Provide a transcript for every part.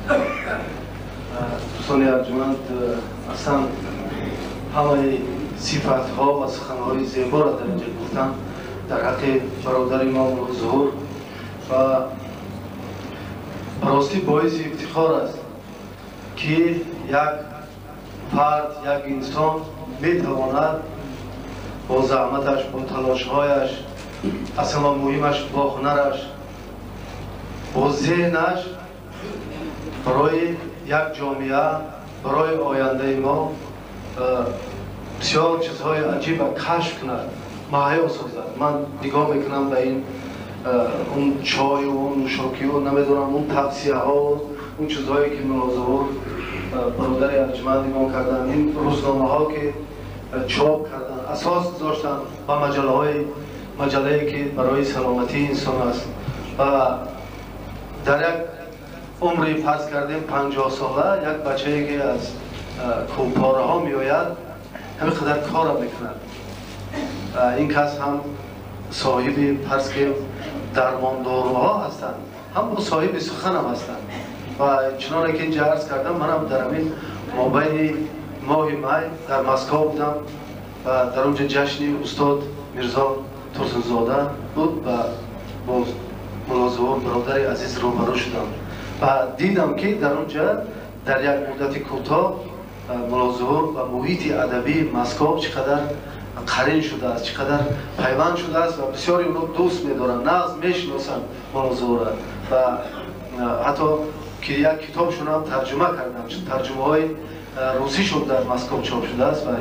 Дӯстони арҷманд, аслан ҳамаи сифатҳо ва суханҳои зеборо дар инҷа гуфтам дар ҳаққи бародари мо Мулло Зуҳур ва баростӣ боиси ифтихор аст, ки як фард, як инсон метавонад бо заҳматаш, бо талошҳояш, аз ҳама муҳимаш бо ҳунараш, бо зеҳнаш барои як ҷомеа, барои ояндаи мо бисёр чизҳои аҷиба кашф кунад, маҳайё созад. Ман нигоҳ мекунам ба ин он чою он нӯшокию, намедонам, он тавсияҳо, он чизҳое ки Мулло Зуҳур бародари арҷманди мо карданд, ин рӯзномаҳо ки чоп карданд, асос гузоштанд ба маҷаллаҳои маҷаллае ки барои саломатии инсон аст. Ва дар як умри фарз кардем 50 сола як бачае ки аз кӯҳпораҳо меояд, ҳамин қадар кора мекунад. Ин кас ҳам соҳиби, фарз кардем, дармондоруҳо ҳастанд, ҳам бо соҳиби суханам ҳастанд. Ва чуноне ки инҷа арз кардам, манам дар ҳамин мобайни моҳи май дар Москва будам ва дар онҷа ҷашни устод Мирзо Турсунзода буд ва бо Мулло Зуҳур бародари азиз рӯбарӯ шудам ва дидам, ки дар онҷа дар як муддати кӯтоҳ Мулло Зуҳур ба муҳити адабии Москва чӣ қадар қарин шудааст, чӣ қадар пайванд шудааст ва бисёре онро дӯст медоранд, нағз мешиносанд Мулло Зуҳурра ва ҳатто ки як китобшонам тарҷума кардам, тарҷумаҳои русишон дар Москва чоп шудааст. Ва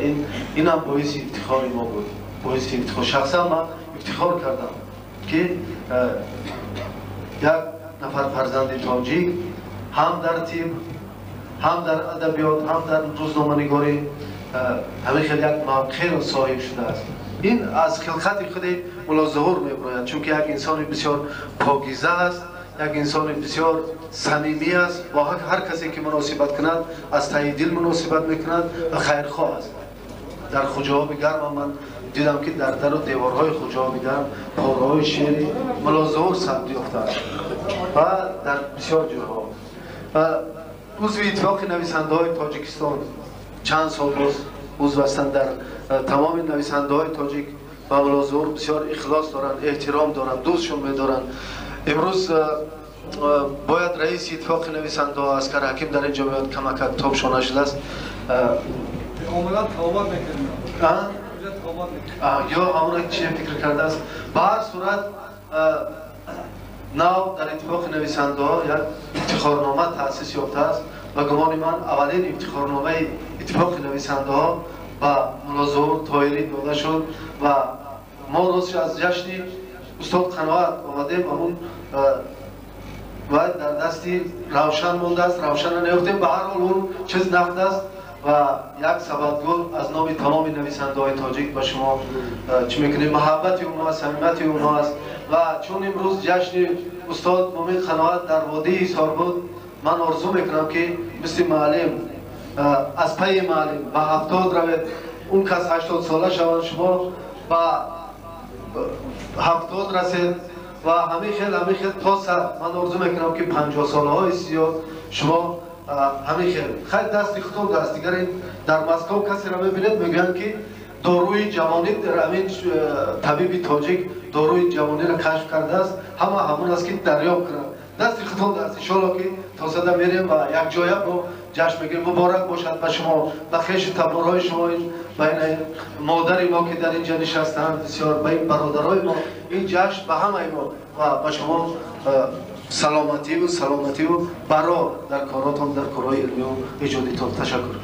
инам боиси ифтихори мо буд, боиси ифтихор. Шахсан ман ифтихор кардам, ки як нафар фарзанди тоҷик ҳам дар тиб, ҳам дар адабиёт, ҳам дар рӯзноманигорӣ ҳамин хел як мавқеъро соҳиб шудааст. Ин аз хилқати худи Мулло Зуҳур мебарояд, чунки як инсони бисёр покиза аст, як инсони бисёр самимӣ аст, бо ҳар касе ки муносибат кунад, аз таҳи дил муносибат мекунад ва хайрхоҳ аст. Дар Хуҷаоби Гарм ман дидам, ки дар дару деворҳои Хуҷаоби Гарм пораҳои шеъри Мулло Зуҳур сабт ёфтааст ва дар бисёр ҷойҳо. Узви Иттифоқи нависандаҳои Тоҷикистон чанд сол боз узв ҳастанд. Дар тамоми нависандаҳои тоҷик ба Мулло Зуҳур бисёр ихлос доранд, эҳтиром доранд, дӯстшон медоранд. Имрӯз бояд раиси Иттифоқи нависандаҳо Аскар Ҳаким дар ин ҷо меояд, камакак тобшон нашудааст. Омадан тавбат мекардем. Ё ҳамона чи фикр кардааст. Ба ҳар сурат, нав дар Иттифоқи нависандаҳо як ифтихорнома таъсис ёфтааст. Ба гумони ман, аввалин ифтихорномаи Иттифоқи нависандаҳо ба Мулло Зуҳур Тоҳирӣ дода шуд. Ва мо ростш аз ҷашни устод Қаноат омадем, ҳамун ва дар дасти Равшан мондааст, Равшана наёфтем. Ба ҳар ҳол, он чиз нақд аст ва як сабад гул аз номи тамоми нависандаҳои тоҷик ба шумо чӣ мекунем. Маҳаббати онҳо аст, самимияти онҳо аст. Ва чун имрӯз ҷашни устод Мумин Қаноат дар водии Ҳисор буд, ман орзу мекунам, ки мисли муаллим, аз пайи муаллим ба 70 равед. Он кас 80 сола шаванд, шумо ба 70 расед ва ҳамин хел то 100. Ман орзу мекунам, ки 50 солаҳои зиёд шумо ҳамин хел. Хайр, дасти худтон даст. Дигар ин дар Москва касеро мебинед, мегӯянд, ки доруи ҷавонӣ, ҳамин табиби тоҷик доруи ҷавониро кашф кардааст. Ҳама ҳамон аст, ки дарёб кунанд. Дасти худтон даст. Иншоалло, ки то 100-а мерем ва якҷоя бо ҷашн мегирем. Муборак бошад ба шумо, ба хешу таборҳои шумо, ба ин модари мо, ки дар ин ҷо нишастаанд бисёр, ба ин бародарои мо. Ин ҷашн ба ҳамаи мо ва ба шумо саломативу барор дар коротон, дар корҳои илмию эҷодитон. Ташаккур.